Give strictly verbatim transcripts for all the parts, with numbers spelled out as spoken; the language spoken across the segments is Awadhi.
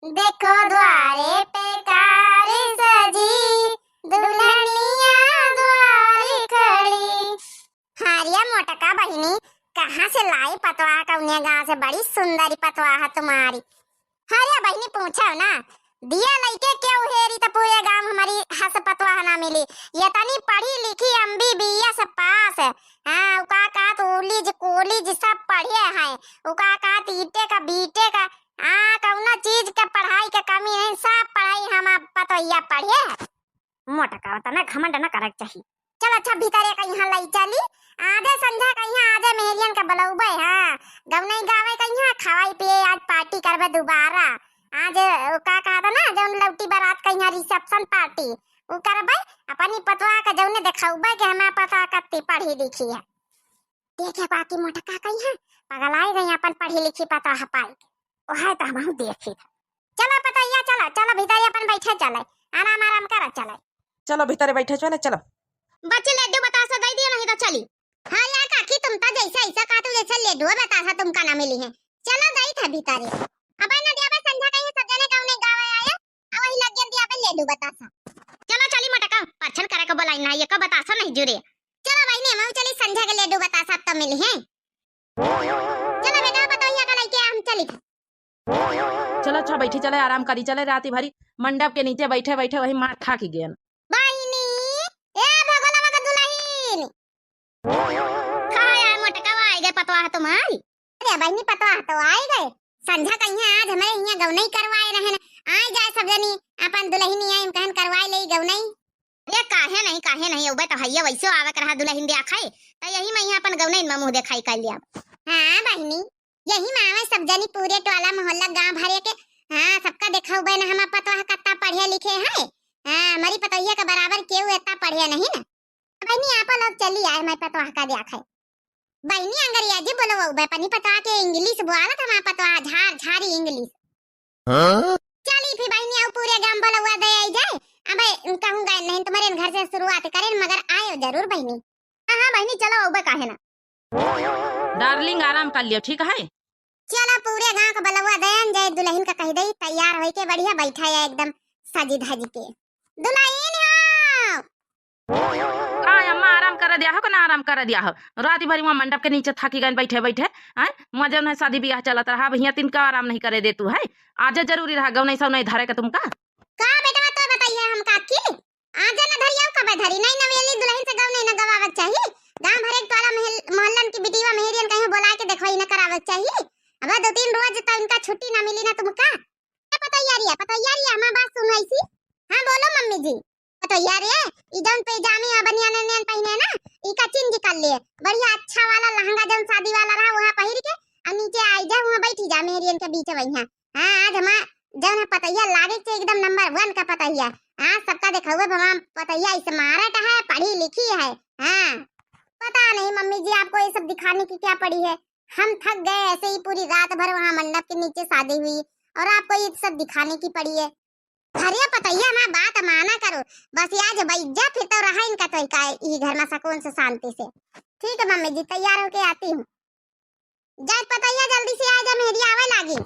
देखो द्वारे पे कार सजी, दुल्हनिया द्वारे खड़ी। हाँ रे मोटका बहिनी, कहाँ से लाई पतवाह, कौने गाँव से? बड़ी सुंदरी पतवाह है तुम्हारी। हाँ रे बहिनी, पूछो ना, दिया लइके केहू हेरी त पूरे गाँव हमरी हस पतवाह ना मिली। ये तनी पढ़ी लिखी, एमबीबीएस पास। हाँ, उ का कहत उलिज कोलिज सब पढ़े हैं। उ का कहत ईटे का बीटे का, हाँ, कौनो चीज के पढ़ाई के कमी नहीं, सब पढ़ाई हमार पतोहिया पढ़े है। मोटका, तना घमंड न करक चाही। चल अच्छा, भीतरे कहिया लई चली, आजे संझा कहिया, आजे मेहरियन के बुलौबे, हाँ, गौनई गावे कहिया, खवाई पिए, आज पार्टी करबे दोबारा। आज उ का कहत ना, जौन लौटी बारात कहिया रिसेप्शन पार्टी, उ करबे, अपनी पतवा के जौने देखौबे कि हमार पतवा कत्ती पढ़ी लिखी है। देखे बाकी मोटका कहिया, पगलाई गई अपन पढ़ी लिखी पतवा पाई के। ओहे त हमहू देखी था। चलो पतोहिया, चलो, चलो भीतरे अपन बैठे चले, आराम आराम कर चले। चलो भीतरे बैठे चले, चलो। बच्ची लड्डू बतासा दे दिया, नहीं तो चली। हाँ यार काकी, तुम तो जैसे ऐसा कहते हो, जैसे लड्डू बतासा तुमका ना मिली है। चलो गई था भीतरे। अब ना दिया बस संझा कहिया सब जने गाँव में गावे आए, अब वही लग गया दिया बस लड्डू बतासा। चलो चली मोटका, परछन करे को बोलाई ना, ये का बतासा नहीं जुरे। चलो बहिनी, हम चली संझा के लड्डू बतासा अब तो मिली है। चलो बेटा, पतोहिया का लइके हम चली। चलो अच्छा बैठी चले, आराम करी चले, राती भरी मंडप के नीचे बैठे बैठे वही मार खा के गेन। बहिनी, ए भगोलवा के दुलहिन। का यार मोटका आई गए पतवाह तुम्हारी? अरे बहिनी पतवाह तो आई गए, संझा कहिया आज हमरे हियाँ गौनई करवाए रहन, आए जाए सब जनी अपन दुलहिन आई कहन करवाए ले गौनई। अरे काहे नहीं, काहे नहीं, अउबे तो हइये वैसे आवे के रहा दुलहिन देखाई, त यही में यहाँ अपन गौनइन में मुँह देखाई कर लिया। हाँ बहिनी, यही में आवे सब जनी पूरे टोला मोहल्ला गाँव भरे के, हाँ सबका देखउबे न हमार पतोह कत्ता पढ़े लिखे है, हाँ हमरी पतोहिया के बराबर केहू एत्ता पढ़े नहीं न। बहिनी आपा लोग चली आए मैं पतोह का देखाई। बहिनी अंग्रेजी बोलउबे अपनी पतोह के, इंग्लिश बोलत हमार पतोह झार झारी इंग्लिश। हाँ? चली फिर बहिनी, आउ पूरे गाँव बोलवा दे आई जाए। अबे कहूँ गए नहीं, तुम्हारे घर से शुरुआत करें, मगर आयो जरूर बहिनी। हाँ, हाँ बहिनी, चलो अउबे काहे ना। डार्लिंग, आराम कर लियो, ठीक है? चलो पूरे गाँव का बोलवा दे, जाए दुलहिन का कह दे, तैयार होई के बढ़िया बैठा है एकदम सजी धजी के। दुलहिन हो, का अम्मा, आराम करे दिया हो कि ना आराम करे दिया हो? राती भरी वहाँ मंडप के नीचे थाकी गइन बैठे बैठे, हैं? वहाँ जौन है शादी बियाह चलत रहा, अब हियाँ तिनका आराम नहीं करे दे तू है। आजे जरूरी रहा गौनई सौनई धरे के तुमका। का बेटवा तो बताइए हम काकी? आजे न धरिया कबे धरी? नहीं नवेली दुलहिन से गौनई न गवावत चाही। गाँव भरे के टोला महल-, मोहल्लन की बिटिया मेहरियन कहीं बोला के देखवाई न करावत चाही। अब दो तीन रोज तो इनका छुट्टी ना मिली ना तुमका। ए पतोहिया रे, पतोहिया रे, हमार बात सुन ऐसी। हाँ, बोलो मम्मी जी। पतोहिया रे, ई जौन पैजामी आ बनियान उनियान पहिने ना, ई का change कर ले। बढ़िया अच्छा वाला लहंगा जौन शादी वाला रहा, वहाँ पहिर के, आ नीचे आई जा, वहाँ बैठी जा मेहरियन के बीच वहीं। हाँ, आज हमार जौन है पतोहिया लागे के एकदम number one का पतोहिया। हाँ, सबका देखउबे हमार पतोहिया smart है, पढ़ी लिखी है। हाँ, पता नहीं मम्मी जी आपको ये सब दिखाने की क्या पड़ी है, हम थक गए, ऐसे ही पूरी रात भर वहाँ मंडप के नीचे शादी हुई और आपको ये सब दिखाने की पड़ी है। अरे पतोहिया, हमार बात माना करो, बस आज बैठ जा, फिर तो रहा इनका तो का ई घर में सुकून से शांति से। ठीक है मम्मी जी, तैयार होके आती हूँ। जा पतोहिया, जल्दी से आ जा, मेहरी आवे लागी।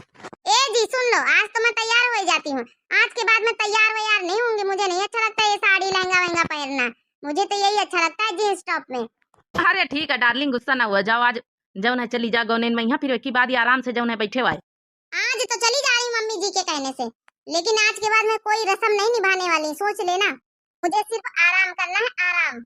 ए जी सुन लो, आज तो मैं तैयार हो जाती हूँ, आज के बाद मैं तैयार वैयार नहीं हूँगी, मुझे नहीं अच्छा लगता ये साड़ी लहंगा वहंगा पहनना, मुझे तो यही अच्छा लगता है jeans top में। अरे ठीक है darling, गुस्सा ना हुआ, जाओ आज जौन है चली जा गौनइन में यहाँ, फिर एक ही बाद ही आराम से जौन है बैठे हुआ है। आज तो चली जा रही हूँ मम्मी जी के कहने से, लेकिन आज के बाद मैं कोई रस्म नहीं निभाने वाली, सोच लेना। मुझे सिर्फ आराम करना है, आराम।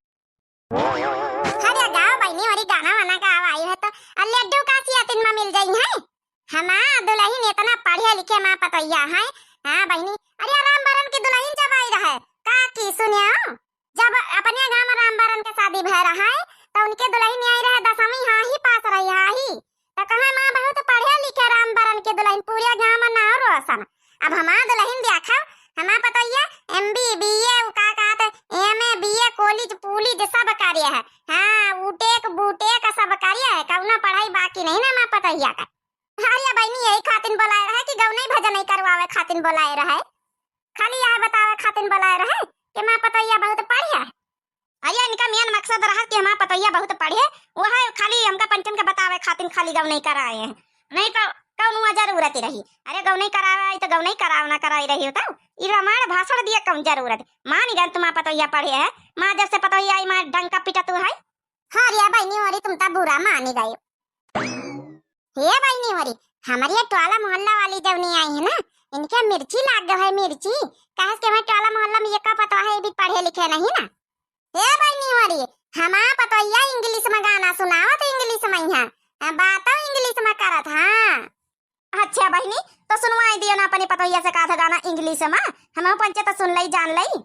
अरे गाओ बहिनी, अउरी गाना वाना गाओ, आई है तो। अ लड्डू कासिया तिन में मिल जाई है। हमार दुलहिन एतना पढ़े लिखे हमार पतोहिया है। हाँ बहिनी, अरे राम बरन की दुलहिन जब आई रहे, काकी सुनियो, जब अपने गाँव में राम बरन के शादी भय रहा है, तो उनके दुलहिन आई रहे दसवीं हाँ ही पास रही, हाँ ही। तो कहे माँ बहुत पढ़े लिखे राम बरन के दुलहिन, पूरे गाँव में नाव रोशन। अब हमार दुलहिन देखो, हमार पतोहिया एमबीबीए, उ का कहत, एमए, बीए, कॉलेज, पुलिस सब करे है। हाँ, उटेक, बूटेक सब करे है, कौनो पढ़ाई बाकी नहीं ना हमार पतोहिया का। अरे बहिनी, यही खातिन बोलाए रहे कि गौनई भजनई करवावे खातिन बोलाए रहे? खाली यह बतावे खातिन बोलाए रहे कि हमार पतोहिया बहुत पढ़े है? अरे इनका main मकसद रहा कि हमार पतोहिया बहुत पढ़े, वह खाली हमका पंचन के बतावे खातिन खाली गौनई कराए हैं, नहीं तो कौन हुआ जरूरत रही? अरे गौनई करावे आई तो गौनई कराव ना कराई रही हो तो। ई रामायण भाषण दिए कौन जरूरत? मानी गन तुम्हार पतोहिया पढ़े है, माँ जब से पतोहिया आई माँ डंका पिटत है। हाँ रे बहिनी होरी, तुम तो बुरा मानी गए। हे बहिनी होरी, हमारी ये टोला मोहल्ला वाली जौनी आई है ना, इनके मिर्ची लाग गए है, मिर्ची। काहे से कि हमारे टोला मोहल्ला में ये का पतवा है, ये भी पढ़े लिखे नहीं ना। हे बहिनी होरी, हमार पतोहिया English में गाना सुनावत English में यहाँ, बातो English में करत, हाँ। अच्छा बहिनी, तो सुनवाई दियो ना अपनी पतोहिया से का था गाना English में, हम पंचे तो सुन लई जान लई।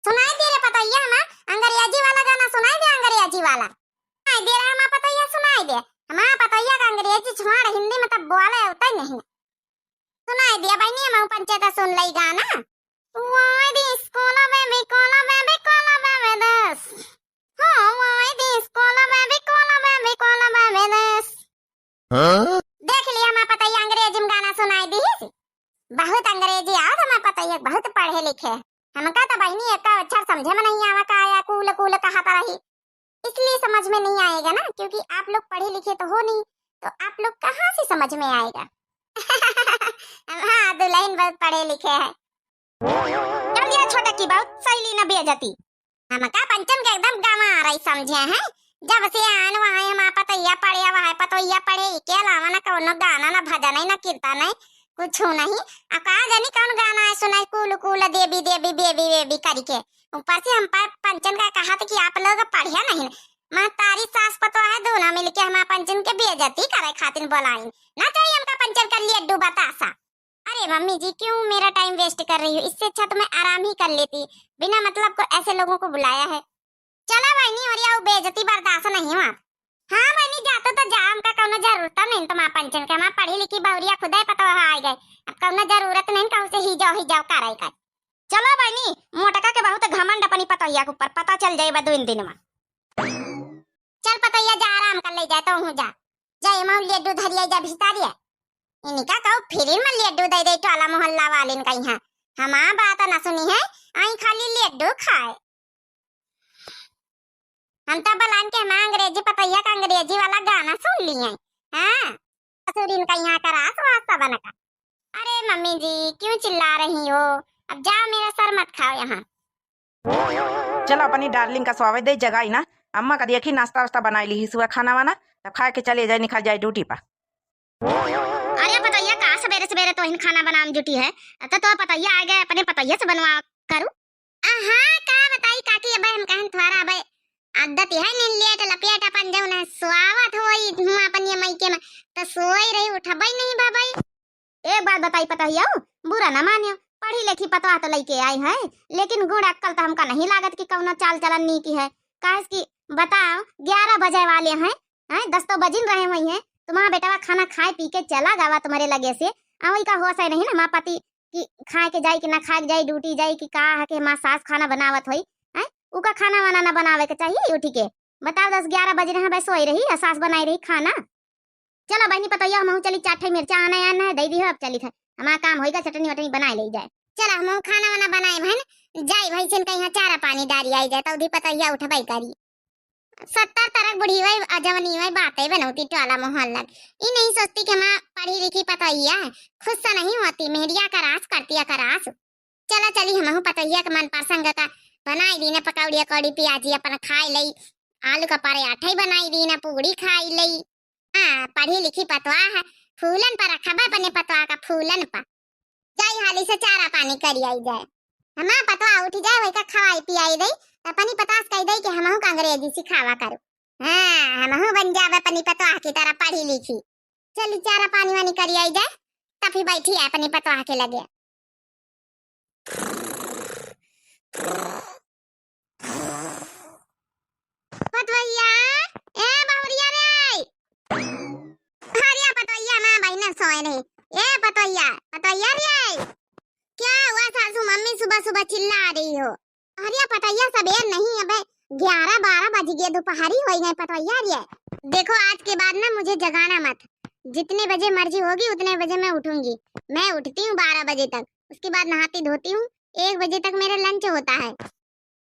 सुनाई दे रे पतोहिया, हमार अंग्रेजी वाला गाना सुनाई दे, अंग्रेजी वाला। सुनाई दे रे हमार पतोहिया, सुनाई दे। हमार पतोहिया का अंग्रेजी छुआड़ हिंदी में तब बोले होता ही नहीं। सुनाई दिया बहिनी, हम पंचे तो सुन लई गाना। Why this koala baby, koala baby, koala baby this? Oh, why this koala baby, koala baby, koala baby this? हाँ? देख लिया हमार पतैया अंग्रेजी में गाना सुनाई दी। बहुत अंग्रेजी आवत हमार पतैया, बहुत पढ़े लिखे। हमका तो बहिनी एक अक्षर समझे में नहीं आवा का आया, कूल कूल कहत रही। इसलिए समझ में नहीं आएगा ना, क्योंकि आप लोग पढ़े लिखे तो हो नहीं, तो आप लोग कहाँ से समझ में आएगा? हाँ, दुल्हन बहुत पढ़े लिखे है। कर दिया छोटा की बहुत सही ली ना बेइज्जती। हमका पंचन के एकदम गंवा रही समझे हैं। जब से आन वहाँ हमार पतैया पढ़े, वहाँ पतैया पढ़े, इके अलावा ना कौनो गाना ना भजन है ना कीर्तन है, कुछ नहीं। आ का जानी कौन गाना है सुनाई, कूल कूल देवी देवी बेबी बेबी करके। ऊपर से हम पर पंचन का कहा था कि आप लोग पढ़िया नहीं। महतारी सास पतोह है दोनों मिलके हमार पंचन के बेइज्जती करे खातिर बोलाई। ना चाहिए हमका पंचन का लड्डू बतासा। अरे मम्मी जी, क्यों मेरा time waste कर रही हो? इससे अच्छा तो मैं आराम ही कर लेती, बिना मतलब को ऐसे लोगों को बुलाया है। चला बहिनी, और या बेइज्जती बर्दाश्त नहीं हुआ। हाँ बहिनी, जातो तो जा, हमका कौनो जरूरत नहीं तुम्हार पंचन के, हमार पढ़ी लिखी बहुरिया खुदे पतोह आ गए, अब कौनो जरूरत नहीं कहूँ से ही जाओ ही जाओ करे का। चलो बहिनी, मोटका के बहुत घमंड अपनी पतोहिया के ऊपर, पता चल जाए बा दो दिन में। चल पतोहिया जा, आराम कर ले जाए तो हूँ जा, जा एमा लड्डू धरिया जा भितारिया। इनका कहू फिर में लड्डू दे दे टोला मोहल्ला वालिन का यहाँ, हमार बात ना सुनी है, आई खाली लड्डू खाए। हम तो बलान के हमार अंग्रेजी पतैया का अंग्रेजी वाला गाना सुन लिए। हाँ, ससुरिन का यहाँ का रास वास सबन का। अरे मम्मी जी, क्यों चिल्ला रही हो? अब जाओ, मेरा सर मत खाओ यहाँ। चला अपनी darling का स्वावे दे जगाई ना, अम्मा का देखी नाश्ता वास्ता बनाई ली ही सुबह खाना वाना, तब खाए के चले जाए, निकल जाए duty पर। अरे पतैया का सवेरे सवेरे तो इन खाना बनान जुटी है, तो, तो पतैया आ गए, अपने पतैया से बनवा करू। आहा, का बताई काकी, अबे हम कहन थोड़ा अबे आदत है नहीं लेट लपेट अपन जौन है सोवत होई हुआ अपन ये मइके में, तो सोई रही, उठबे नहीं भा भाई। एक बात बताई पतोहिया, बुरा ना मानियो, पढ़ी लिखी पतोह तो लइके आई है, लेकिन गुण अक्कल तो हमका नहीं लागत कि कौनो चाल चलन नीक है। काहे कि बताओ, ग्यारह बजे वाले हैं, हैं, दस तो बजिन रहे हुई हैं, तुम्हारा बेटवा खाना खाए पी के चला गवा तुम्हारे लगे से, आ वही का होश है नहीं ना, माँ पति कि खाए के जाई कि ना खाए के जाई, duty जाई कि का है कि हमार सास खाना बनावत होई, हैं? उका खाना वाना ना बनावे के चाहिए उठी के। बताओ, दस ग्यारह बजे रहे, बस सोई रही, आ सास बनाई रही खाना। चलो बहिनी पतोहिया, हमहू चली, चार ठे मिर्चा आना आना है, दे दी हो, अब चली थे, हमारा काम होइगा, चटनी वटनी बनाए ले जाए। चला, हमहू खाना वाना बनाए बहन, जाई भैंसिन का यहाँ चारा पानी डारी आई जाए, तौधी पतोहिया उठबई करी। सत्तर तरह बुढ़ी वही, आ जवनी वही बातें बनौती टोला मोहल्ला। ई नहीं सोचती कि हमार पढ़ी लिखी पतोहिया है, खुश से नहीं होती, मेहरिया का रास करती है, का रास। चला चली, हमहू पतोहिया के मन पसंद का बनाई दी ना, पकौड़ी अकौड़ी प्याजी अपन खाई लई, आलू का पराठा ही बनाई दी ना, पूड़ी खाई लई। हाँ, पढ़ी लिखी पतोह है, फूलन पर रखबा अपने पतोह का, फूलन पर। जाई हाली से चारा पानी करी आई जाए, हमार पतोह उठ जाए, वही का खवाई पियाई दई, अपनी पतोह से कही दई कि हमहू का अंग्रेजी सिखावा करो। हाँ, हमहू बन जाबे अपनी पतोह की तरह पढ़ी लिखी। चली चारा पानी वानी करी आई जाए, तब फिर बैठी है अपनी पतोह के लगे। पतोहिया, ए बहुरिया रे। अरे पतोहिया, माँ बहिन सोए रही। ए पतोहिया, पतोहिया रे। क्या हुआ सासू मम्मी, सुबह सुबह चिल्ला रही हो? अरे पतोहिया, सबेर नहीं, अबे ग्यारह बारह बज गए, दोपहरी हो गए पतोहिया रे। देखो, आज के बाद ना मुझे जगाना मत, जितने बजे मर्जी होगी उतने बजे मैं उठूंगी। मैं उठती हूँ बारह बजे तक, उसके बाद नहाती धोती हूँ, एक बजे तक मेरा lunch होता है।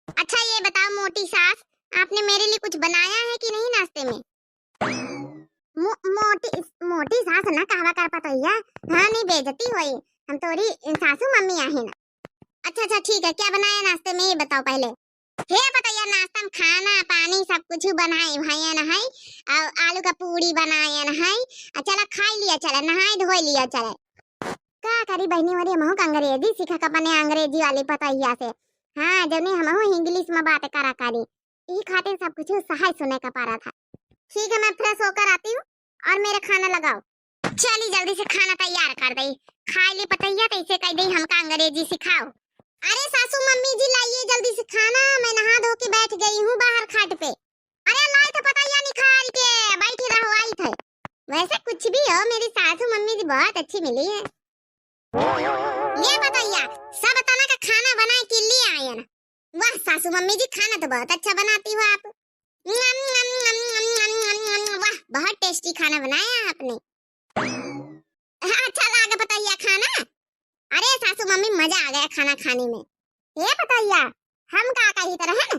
अच्छा ये बताओ मोटी सास, आपने मेरे लिए कुछ बनाया है कि नहीं नाश्ते में? मो-, मोटी, मोटी सास ना कहवा कर पतोहिया। हाँ, नहीं बेइज्जती होई। हम तोरी सासू मम्मी आही ना। अच्छा, अच्छा, ठीक है, क्या बनाया नाश्ते में, ये बताओ पहले। हे पतोहिया, नाश्ता में खाना पानी सब कुछ बनाए भैया न है, और आलू का पूड़ी बनाए न है। आ चला खाई लिया चला, नहाए धोए लिया चला। का करी बहिनी, वरी हमहू का अंग्रेजी सीखा का अपने अंग्रेजी वाली पतोहिया से। हाँ, जौने हमहू English में बात करा करी। ई खातिर सब कुछ सहज सुने का पारा था। ठीक है, मैं fresh होकर आती हूँ और मेरा खाना लगाओ। चली जल्दी से खाना तैयार कर दई। खाई ली पतोहिया तो इसे कह दई हमका अंग्रेजी सिखाओ। अरे सासू मम्मी जी लाइए जल्दी से खाना, मैं नहा धो के बैठ गई हूँ बाहर खाट पे। अरे लाई तो पतोहिया निखार के बैठी रहो, आई थे। वैसे कुछ भी हो, मेरी सासू मम्मी जी बहुत अच्छी मिली है। ये पतोहिया, सब तना का खाना बना के ले आयन। वाह सासू मम्मी जी, खाना तो बहुत अच्छा बनाती हो आप। वाह, बहुत tasty खाना बनाया आपने। हाँ, अच्छा लागे पतोहिया खाना। अरे सासू मम्मी, मजा आ गया खाना खाने में। ये पतोहिया, हम का कही तरह है,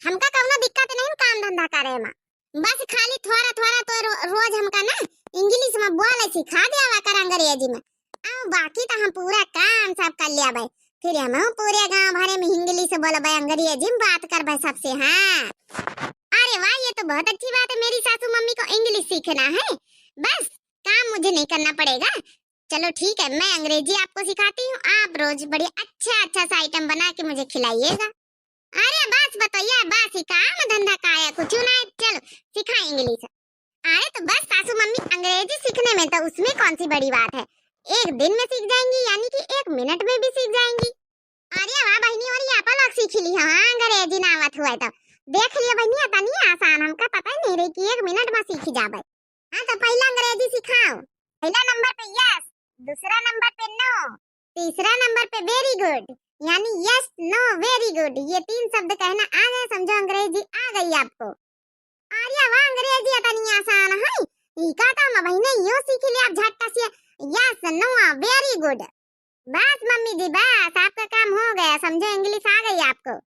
हमका कौनो दिक्कत नहीं काम धंधा करे में। बस खाली थोड़ा थोड़ा तो रो-, रोज हमका ना English में बोले सिखा दिया कर अंग्रेजी में। अब बाकी तो हम पूरा काम सब कर लिया भाई। फिर हम पूरे गांव भरे में English बोलबे, अंग्रेजी में बात करबे सबसे। हाँ, अरे वाह, ये तो बहुत अच्छी बात है, मेरी सासू मम्मी को English सीखना है, बस काम मुझे नहीं करना पड़ेगा। चलो ठीक है, मैं अंग्रेजी आपको सिखाती हूँ, आप रोज बढ़िया अच्छा अच्छा सा item बना के मुझे खिलाइएगा। अरे बस पतोहिया, बस ही काम धंधा का है, कुछ ना है, चलो सिखाएं English। अरे तो बस सासू मम्मी, अंग्रेजी सीखने में तो उसमें कौन सी बड़ी बात है, एक दिन में सीख जाएंगी, यानी कि एक मिनट में भी सीख जाएंगी। अरे वाह बहिनी, और ये आप लोग सीख ली हो, हाँ, अंग्रेजी ना आवत हुआ तो। देख लियो बहिनी, इतनी आसान, हमका पता ही नहीं रही कि एक मिनट में सीख जाबे। हाँ, तो पहला अंग्रेजी सिखाओ। पहला नंबर पे yes, दूसरा नंबर पे no, तीसरा नंबर पे very good, यानी yes, no, very good, ये तीन शब्द कहना आ गए, समझो अंग्रेजी आ गई आपको। अरे वाह, अंग्रेजी इतनी आसान है, इका तो हम बहिने यो सीख लिया झट्टा से, yes, no, very good। बस मम्मी जी, बस आपका काम हो गया, समझो English आ गई आपको।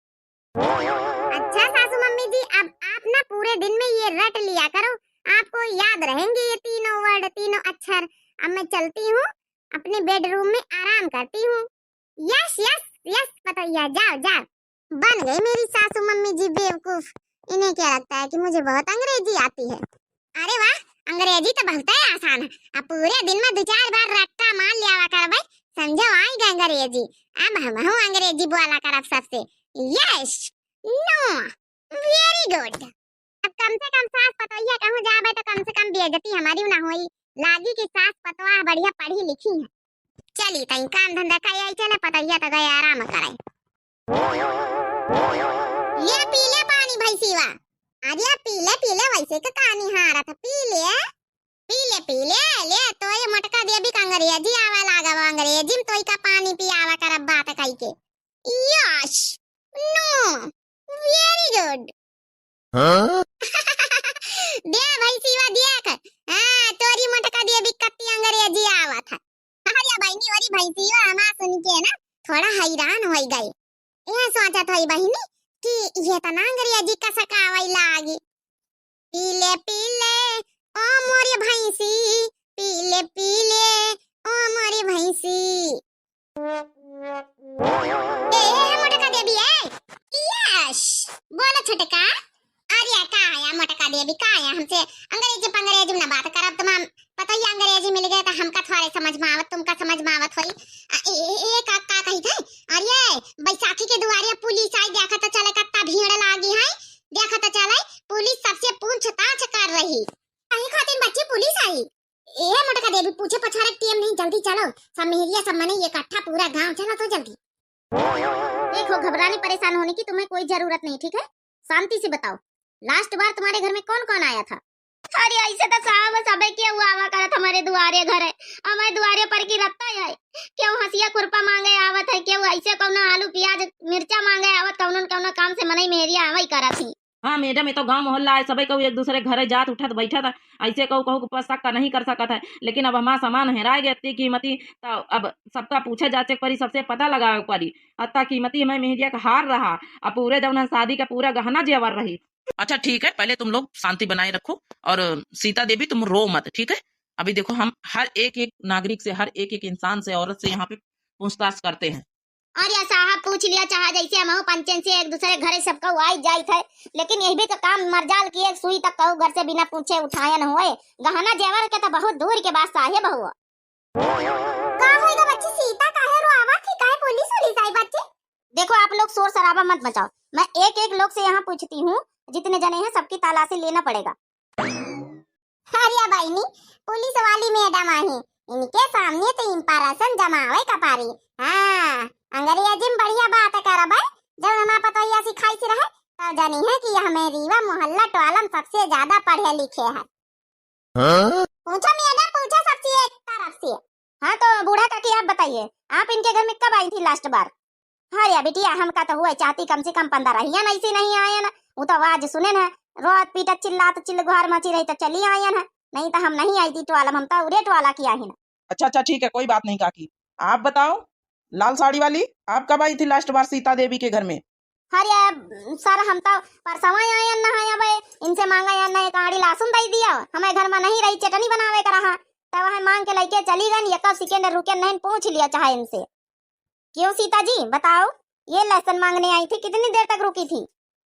अच्छा सासू मम्मी जी, अब आप ना पूरे दिन में ये रट लिया करो, आपको याद रहेंगे ये तीनों word, तीनों अक्षर। अब मैं चलती हूँ, अपने bedroom में आराम करती हूँ। Yes, yes, yes पतोहिया, जाओ, जाओ। बन गई मेरी सासू मम्मी जी बेवकूफ। इन्हें क्या लगता है कि मुझे बहुत अंग्रेजी आती है? अरे वाह, अंग्रेजी तो बहुत ही आसान है। अब पूरे दिन में दो चार बार रट्टा मार लिया करबे, समझो आई गए अंग्रेजी। अब हमहू अंग्रेजी बोला करब सबसे। Yes, no, very good। अब कम से कम सास पतोहिया कहूँ जाबे तो कम से कम बेइज्जती हमारी ना होई, लागी कि सास पतोह बढ़िया पढ़ी लिखी है। चली तई काम धंधा कई आई चले, पतोहिया तो गए आराम करे। ये पी ले पानी भैंसीवा। अरे पी ले, पी ले, वैसे का कहानी हारत है, पी ले, पी ले, पी ले, ले तो ये मोटका देवी का अंग्रेजी आवे लागा, वो अंग्रेजी में तो का पानी पियावा करब बात कई के। Yes, no, very good। हाँ? दे भैंसीवा देख, हाँ, तोरी मोटका देवी कत्ती अंग्रेजी आवत है। अरे बहिनी, ओरी भैंसियो हमार सुन के ना थोड़ा हैरान होई गई। यह सोचत होई बहिनी कि ये तना अंग्रेजी कसक आवै लागी। पी ले, पी ले, ओ मोरी भैंसी, पी ले, पी ले, ओ मोरी भैंसी। ए, ए, मोटका देवी, ए। Yes, बोलो छोटका। अरे का है मोटका देवी, का है हमसे अंग्रेजी पंग्रेजी में ना बात करब, तुम पतोहिया अंग्रेजी मिल गए तो हमका थोड़े समझ में आवत, तुमका समझ में आवत होई। आ, ए, ए, ए, का, का कही थे? अरे बैसाखी के दुआरे पुलिस आई, देखा तो चले कत्ता भीड़ लागी है, देखा तो चले पुलिस सबसे पूछताछ कर रही। कहीं खातिर बच्ची पुलिस आई? ए मोटका देवी, पूछे पछारे टेम नहीं, जल्दी चलो, सब मेहरिया सब मने इकट्ठा पूरा गांव, चलो तो जल्दी। देखो, घबराने परेशान होने की तुम्हें कोई जरूरत नहीं, ठीक है? शांति से बताओ, last बार तुम्हारे घर में कौन कौन आया था? अरे ऐसे तो साहब सबे केहू आवा करत हमारे दुआरे घरे, हमारे दुआरे पर की रत्ता है, केहू हंसिया खुरपा मांगे आवत है, केहू ऐसे कौनो आलू प्याज मिर्चा मांगे आवत, कौनो न कौनो काम से मनई मेहरिया आवा ही करत ही। हाँ मैडम, ये तो गांव मोहल्ला है, सबे केहू एक दूसरे घरे जात उठत बैठत है, ऐसे केहू केहू के ऊपर शक नहीं कर सकत है। लेकिन अब हमार सामान हेराय गए अत्ती कीमती, तो अब सबका पूछे जाचे के परी, सबसे पता लगावे के परी। अत्ता कीमती हमें मेहरिया का हार रहा, अब पूरे जौन है शादी का पूरा गहना जेवर रही, अच्छा ठीक है, पहले तुम लोग शांति बनाए रखो और सीता देवी तुम रो मत, ठीक है? अभी देखो हम हर एक एक नागरिक से, हर एक एक इंसान से, औरत से यहाँ पे पूछताछ करते हैं। अरे साहब पूछ लिया चाहे जैसे हमहू पंचन से एक दूसरे घरे सबका आई जाइत है, लेकिन यही भी तो काम मरजाल की एक सुई तक कहू घर से बिना पूछे उठाया न होए। गहना जेवर के तो बहुत दूर के बात साहेब हुआ। का होएगा बच्ची सीता, काहे रोआवत ही, काहे पुलिस उलिस आई बच्ची? देखो आप लोग शोर शराबा मत मचाओ, मैं एक एक लोग से यहाँ पूछती हूँ, जितने जने हैं सबकी तलाशी लेना पड़ेगा। अरे बहिनी, पुलिस वाली मैडम आई, इनके सामने तो इम्प्रेशन जमावे का पारी। हाँ, अंग्रेजी में बढ़िया बात करब है, जब हमार पतोहिया सिखाई से रहे, तब जानी है कि यह मेरीवा मोहल्ला टोला में सबसे ज्यादा पढ़े लिखे है। हाँ? पूछो मैडम, पूछो सबसे एक तरफ से। हाँ तो बूढ़ा काकी आप बताइए, आप इनके घर में कब आई थी लास्ट बार? अरे बिटिया, हमका तो हुआ चाहती कम से कम पंद्रह हिया नहीं से नहीं आयन। वो तो आवाज सुने न, रोत पीटत चिल्लात चिल्लगुहार मची रही तो चली आयन है, नहीं तो हम नहीं आई थी टोला में, हम तो उरे टोला की आहिन। अच्छा अच्छा ठीक है, कोई बात नहीं काकी। आप बताओ लाल साड़ी वाली, आप कब आई थी लास्ट बार सीता देवी के घर में? अरे सर, हम तो परसवा आयन न है, अब इनसे मांगा या न एक आड़ी लहसुन दे दिया, हमें घर में नहीं रही, चटनी बनावे का रहा, तब वह मांग के लेके चली गई, एक सेकंड रुके नहीं, पूछ लिया चाहे इनसे। क्यों सीता जी, बताओ, ये लहसुन मांगने आई थी, कितनी देर तक रुकी थी?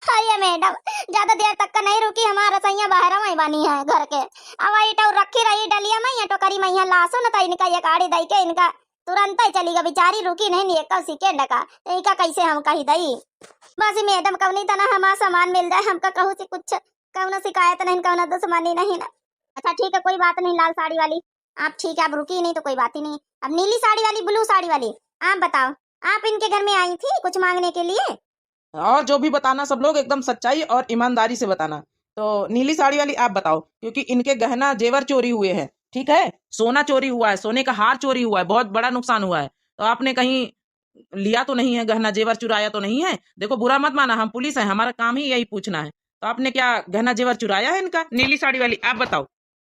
अरे मैडम, ज्यादा देर तक का नहीं रुकी, हमारा सैया बाहर में बनी है घर के, अब वही टौर रखी रही डलिया में या टोकरी में, यहाँ लहसुन था इनका एक आड़ी दई के इनका तुरंत ही चली गई बेचारी, रुकी नहीं एक सेकंड का, इनका कैसे हम कही दई। बस मैडम, कौनी तना हमारा सामान मिल जाए, हमका कहूँ से कुछ, कौनो शिकायत नहीं, कौनो दुश्मनी नहीं ना। अच्छा ठीक है, कोई बात नहीं लाल साड़ी वाली, आप ठीक है, आप रुकी नहीं तो कोई बात ही नहीं। अब नीली साड़ी वाली, ब्लू साड़ी वाली, आप बताओ, आप इनके घर में आई थी कुछ मांगने के लिए? और जो भी बताना सब लोग एकदम सच्चाई और ईमानदारी से बताना। तो नीली साड़ी वाली आप बताओ, क्योंकि इनके गहना जेवर चोरी हुए हैं, ठीक है, सोना चोरी हुआ है, सोने का हार चोरी हुआ है, बहुत बड़ा नुकसान हुआ है। तो आपने कहीं लिया तो नहीं है गहना जेवर, चुराया तो नहीं है? देखो बुरा मत माना, हम पुलिस हैं, हमारा काम ही यही पूछना है। तो आपने क्या गहना जेवर चुराया है इनका? नीली साड़ी वाली आप बताओ।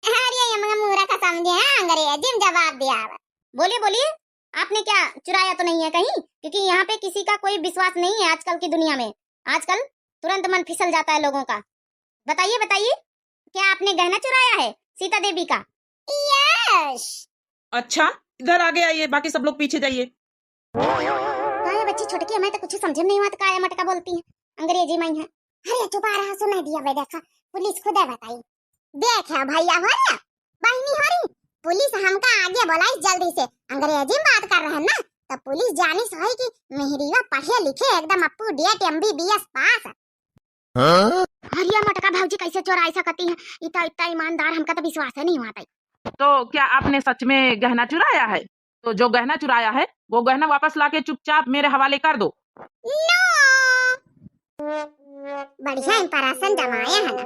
अरे ये मगर मूर्ख समझे ना, अंग्रेजी में जवाब दिया। बोलिए बोलिए, आपने क्या चुराया तो नहीं है कहीं? क्योंकि यहाँ पे किसी का कोई विश्वास नहीं है आजकल की दुनिया में। आजकल तुरंत मन फिसल जाता है लोगों का। बताइए बताइए, क्या आपने गहना चुराया है सीता देवी का? यस। अच्छा, इधर आगे आइए, बाकी सब लोग पीछे जाइए। काहे बच्ची छोटकी, हमें तो कुछ समझ में नहीं आवत, काहे मटका बोलती है अंग्रेजी में है। अरे चुप रहा, सुनाई दिया बे, देखा पुलिस खुदे बताई। देख है भैया हो रे, बहिनी हो री, पुलिस हमका आगे बोलाई जल्दी से, अंग्रेजी में बात कर रहे हैं ना, तो पुलिस जानी सही कि मेहरीवा पढ़े लिखे एकदम up to date M B B S पास। हाँ? अरे मोटका भौजी कैसे चोराई सकती है, इतना इतना ईमानदार, हमका तो विश्वास ही नहीं हुआ था। तो क्या आपने सच में गहना चुराया है? तो जो गहना चुराया है वो गहना वापस लाके चुपचाप मेरे हवाले कर दो। नो। बढ़िया इंप्रेशन जमाए है ना।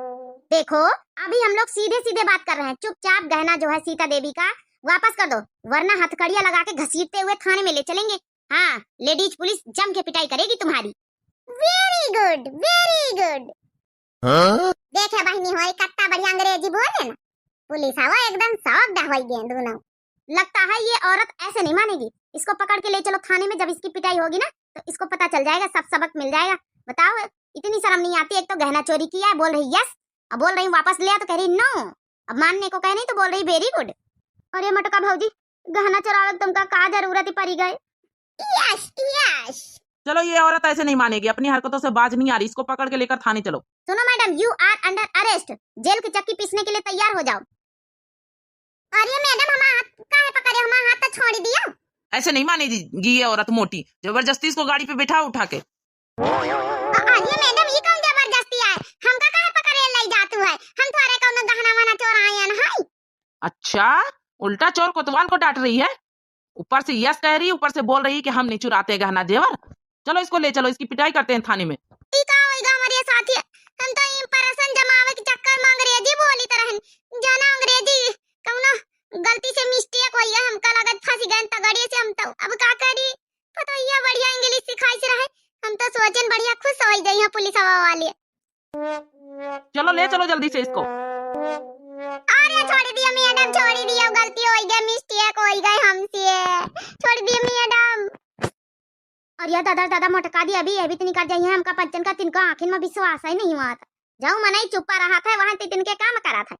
देखो, अभी हम लोग सीधे सीधे बात कर रहे हैं, चुपचाप गहना जो है सीता देवी का वापस कर दो, वरना हथकड़िया लगा के घसीटते हुए थाने में ले चलेंगे। हाँ, लेडीज पुलिस जम के पिटाई करेगी तुम्हारी। Very good, very good। हाँ? देखे बहिनी होई, कत्ता बढ़िया अंग्रेजी बोले ना। पुलिस आवा एकदम शौक दा होई गए दोनों। लगता है ये औरत ऐसे नहीं मानेगी। इसको पकड़ के ले चलो थाने में, जब इसकी पिटाई होगी ना तो इसको पता चल जाएगा, सब सबक मिल जाएगा। बताओ, इतनी शर्म नहीं आती? एक तो गहना चोरी किया है, बोल रही यस, अब बोल रही वापस ले आ तो कह रही नो। अब मानने को कहे नहीं तो बोल रही very good। अरे मटका भौजी, गहना चुरावे के तुमका का जरूरत ही पड़ी गए? Yes, yes. चलो, ये औरत ऐसे नहीं मानेगी, अपनी हरकतों से बाज नहीं आ रही, इसको पकड़ के लेकर थाने चलो। सुनो madam, you are under arrest, जेल की चक्की पीसने के लिए तैयार हो जाओ। अरे मैडम, हमारा हाथ काहे पकड़े, हमारा हाथ तो छोड़ दियो। ऐसे नहीं मानेगी ये औरत मोटी, जबरदस्ती इसको गाड़ी पे बैठा उठा के। अ-, अरे मैडम, ई कौन जबरदस्ती है? हमका काहे पकड़े ले जातू है? हम तोरे कौनो गहना वहना चोरायन है? अच्छा, उल्टा चोर कोतवाल को डांट रही है, ऊपर से यस कह रही, ऊपर से बोल रही कि हम नहीं चुराते गहना जेवर। चलो इसको ले चलो, इसकी पिटाई करते हैं थाने में। ई का होइगा हमारे साथी? हम तो इंप्रेशन जमावे के चक्कर में अंग्रेजी बोली तरह, जाना अंग्रेजी कौनो गलती से मिस्टेक होइगा, हमका लगत फंस गए तगड़िए से हम तो। अब का करी? पतोहिया बढ़िया इंग्लिश सिखाई से रहे, हम तो सोचन बढ़िया खुश हो गई यहाँ पुलिस हवा वाले। चलो ले चलो जल्दी से इसको। अरे छोड़ दिया मैडम, छोड़ दिया, गलती हो गई, मिस्टेक हो गई हमसे, छोड़ दिया मैडम। अरे दादा दादा मोटका दी अभी, अभी तो निकल जाइए, हमका पंचन का तिनका आँखिन में विश्वास ही नहीं हुआ था। जउ मनई चुप्पा रहत है, वहाँ ती तिनके काम करत है।